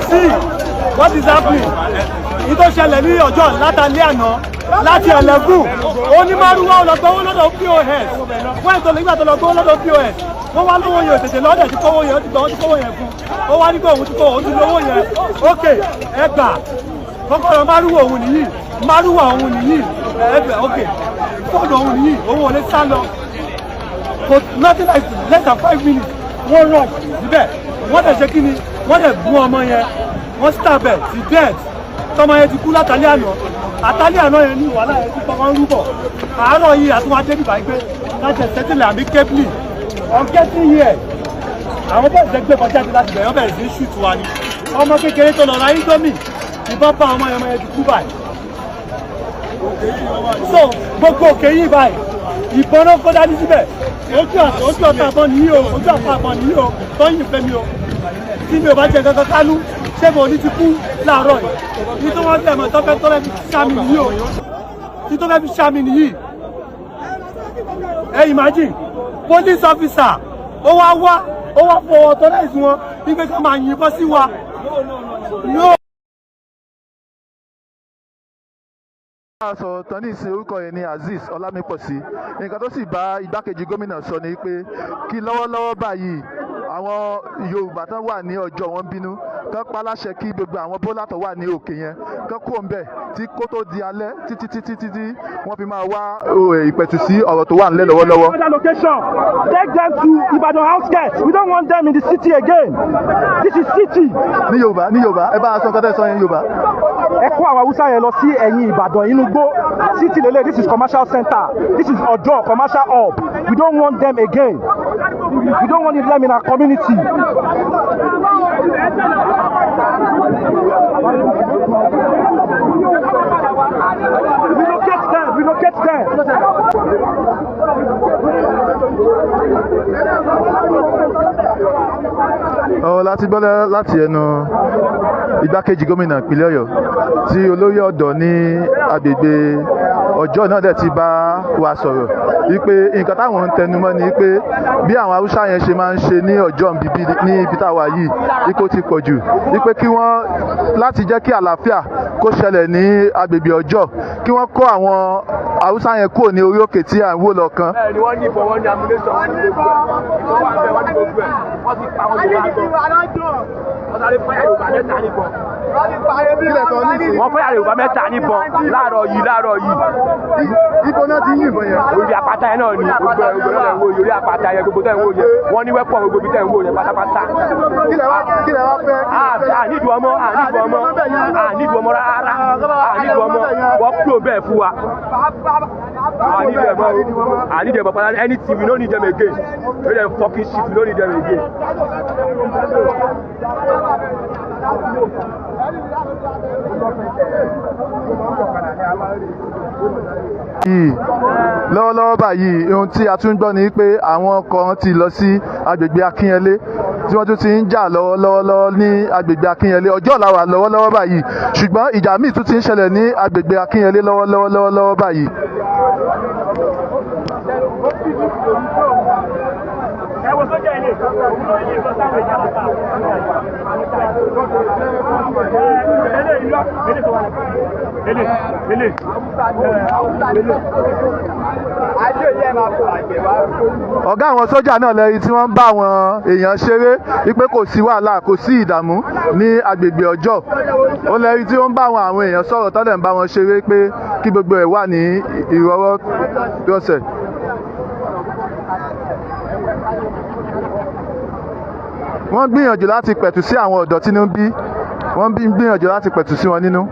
See what is happening. Ní tó ṣẹlẹ̀ ní ọjọ́ látàlẹ́ àná láti 11, onímọ̀rúwá ó lọ gbowó lọ́dọ̀ POS. Wọ́n ètò nígbà tó lọ gbowó lọ́dọ̀ POS, wọ́n wá lówó yẹn, tètè lọ́dẹ̀ tí kówó yẹn, ó ti gbọ́, wọ́n ti kówó yẹn fún. Ó wá ní pé òun ti kó, òun ti lówó yẹn. Ok, ẹ gbà kọ́kọ́rọ́ márùwá òun nìyí, márùwá òun nìyí, ẹ gbà. Ok, fóònù òun nìyí, òun ò lè sá lọ. For nothing like less than 5 minutes, wọ́n rush síbẹ̀, wọ́n dẹ̀ ṣe kí ni, wọ́n dẹ̀ gún ọmọ yẹn, wọ́n stab ẹ̀ to death. Tọmọ yẹn ti kú látàlẹ́ àná. Àtàlẹ́ àná yẹn ní wàhálà yẹn ti kọ́kọ́ ń rúbọ̀. Àárọ̀ yìí àtúwádé bíbá yìí pé láti ẹ̀ settle amicably. On getting here, àwọn bẹ́ẹ̀ ṣe gbé kọjá ti láti bẹ̀rẹ̀, wọ́n bẹ̀rẹ̀ sí í shoot wa ni. Ọmọ kékeré tó lọ ra Indomie, ìbọn bá ọmọ yẹn, ọmọ yẹn ti kú báyìí. So gbogbo òkè yìí báyìí, ìbọn náà kó dání síbẹ̀. Ojú àti ojú ọ̀tá àbọ̀ nìyí o, ojú ọ̀tá àbọ̀ nìyí o, tó yìn fẹ́ mi o. Tí mi ò bá jẹ kankan kánú, ṣé mo ní ti kú láàárọ̀ yìí? Ní tó wọ́n tẹ̀ mọ́ tọ́fẹ́ tọ́fẹ́ fi ṣá mi nìyí o, tí tó fẹ́ fi ṣá mi nìyí. Ẹ imagine, police officer ó wá wá, ó wá fọwọ́ authorize wọn wípé ká máa yìnbọn sí wa. No. Sọ̀rọ̀ tán ní ìsìn, orúkọ yẹn ni Azeez Ọlámípọ̀sí. Nǹkan tó sì bá igbákejì gómìnà sọ ni pé kí lọ́wọ́lọ́wọ́ báyìí, àwọn Yorùbá tán wà ní ọjọ́ wọn bínú kán pa láṣẹ kí gbogbo àwọn bólà tó wà ní òkè yẹn kán kó ń bẹ̀ tí kó tó di alẹ́ títí títí títí wọ́n fi máa wá ìpẹ̀tù sí ọ̀rọ̀ tó wà nílẹ̀ lọ́wọ́lọ́wọ́. Other location. Take them to Ibadan outskirts. We don't want them in the city again. This is city. Ní Yorùbá, ní Yorùbá, ẹ bá a sọ nǹkan tẹ́ sọ yẹn Yorùbá. Ẹ kó àwọn Haúsá yẹn lọ sí ẹ̀yìn Ìbàdàn, inú igbó. City lele, this is commercial center. This is Ojo commercial hub. We don't want them again. We don't want them in our community. Relocate them. Relocate them. Ọ̀rọ̀ láti gbọ́ láti ẹnu igbákejì gómìnà ìpínlẹ̀ Ọ̀yọ́ tí olórí ọ̀dọ́ ní agbègbè ọjọ́ náà dẹ̀ ti bá wa sọ̀rọ̀ wípé nǹkan táwọn ń tẹnumọ́ ni pé bí àwọn Haúsá yẹn ṣe máa ń ṣe ní ọjọ́ bíbí ní ibi táwa yìí, ipò ti pọ̀ jù, wípé kí wọ́n láti jẹ́ kí àlàáfíà kó ṣẹlẹ̀ ní agbègbè ọjọ́, kí wọ́n kó àwọn Haúsá yẹn kúrò ní orí òkè tí à ń wò lọ́kàn. Bẹ́ẹ̀ ni, wọ́n ní ìbọn, wọ́n ní ammunition, wọ́n ní gbogbo ẹ̀. Ìbọn wà bẹ́ẹ̀, wọ́n ní gbogbo ẹ̀. Wọ́n ti pa àwọn Yorùbá gan. Wọ́n sáré fire Yorùbá mẹ́ta níbọn. Kílẹ̀ sọ nísìnyí. Wọ́n fire Yorùbá mẹ́ta níbọn láàárọ̀ yìí, láàárọ̀ yìí. Ibo náà ti ń yìnbọn yẹn? Orí àpáta yẹn náà ni. Gbogbo ẹ̀, gbogbo ẹ̀ ń wò yìí, orí àpáta yẹn, gbogbo tẹ̀ ń wò yẹn. Wọ́n ní weapon, gbogbo ibi tẹ̀ ń wò yẹn pátápátá. Kílẹ̀ wá fẹ́? À nídùú ọmọ, à nídùú ọmọ, à nídùú ọmọ rárá, à nídùú ọmọ. Wọ́n kúrò bẹ́ẹ̀ fún wa. À nídùú ẹ̀ mọ́ o, à nídùú ẹ̀ mọ́ pátá. Anything, we no need them again. We dem fucking shit, we no need them again. Yìí lọ́wọ́lọ́wọ́ báyìí, ohun tí a tún gbọ́ ni pé àwọn kan ti lọ sí agbègbè Akínyẹlé tí wọ́n tún ti ń jà lọ́wọ́lọ́wọ́ ní agbègbè Akínyẹlé. Ọjọ́ la wà lọ́wọ́lọ́wọ́ báyìí, ṣùgbọ́n ìjà míì tún ti ń ṣẹlẹ̀ ní agbègbè Akínyẹlé lọ́wọ́lọ́wọ́ báyìí. Ẹ wo sójà ilé, òun ló yí ìbọn sáwọn èèyàn láta. Eléyìí lọ, eléyìí tó wà lẹ́kọ̀ọ́. Eléyìí, eléyìí. Ọ̀gá àwọn sójà náà lẹ́yìn tí wọ́n ń bá àwọn èèyàn ṣeré wípé kò sí wàhálà, kò sí ìdààmú ní agbègbè ọjọ́. Ó lẹ́yìn tí wọ́n ń bá àwọn èèyàn sọ̀rọ̀ tọ́lẹ̀ ń bá wọn ṣeré pé kí gbogbo ẹ̀ wà ní ìrọwọ́ rọsẹ̀. Wọ́n gbìyànjú láti pẹ̀tù sí àwọn ọ̀dọ́ tínú bí, wọ́n gbìyànjú láti pẹ̀tù sí wọn nínú.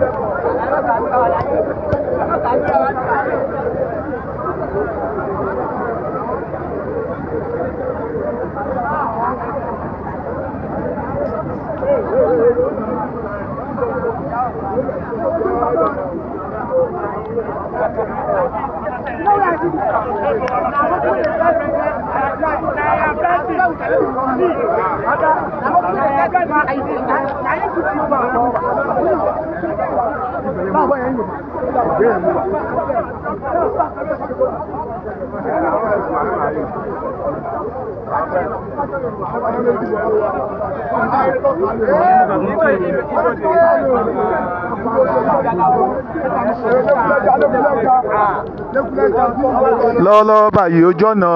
Lọ́wọ́lọ́wọ́ báyìí, ojú ọ̀nà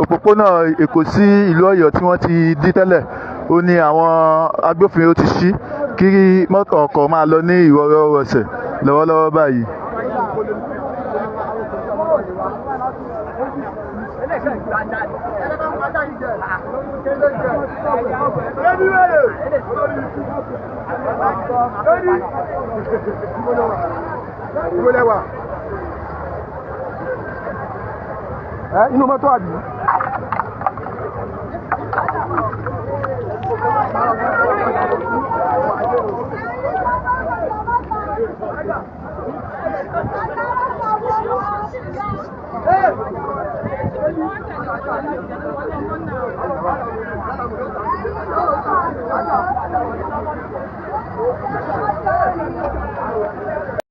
òpópónà Èkó sí ìlú Ọ̀yọ́ tí wọ́n ti dí tẹ́lẹ̀, ó ní àwọn agbófinró ti ṣí kí mọ́tò ọkọ̀ máa lọ ní ìrọ̀rọ̀rọ̀sẹ̀ lọ́wọ́lọ́wọ́ báyìí. Inú mọ́tò àbí.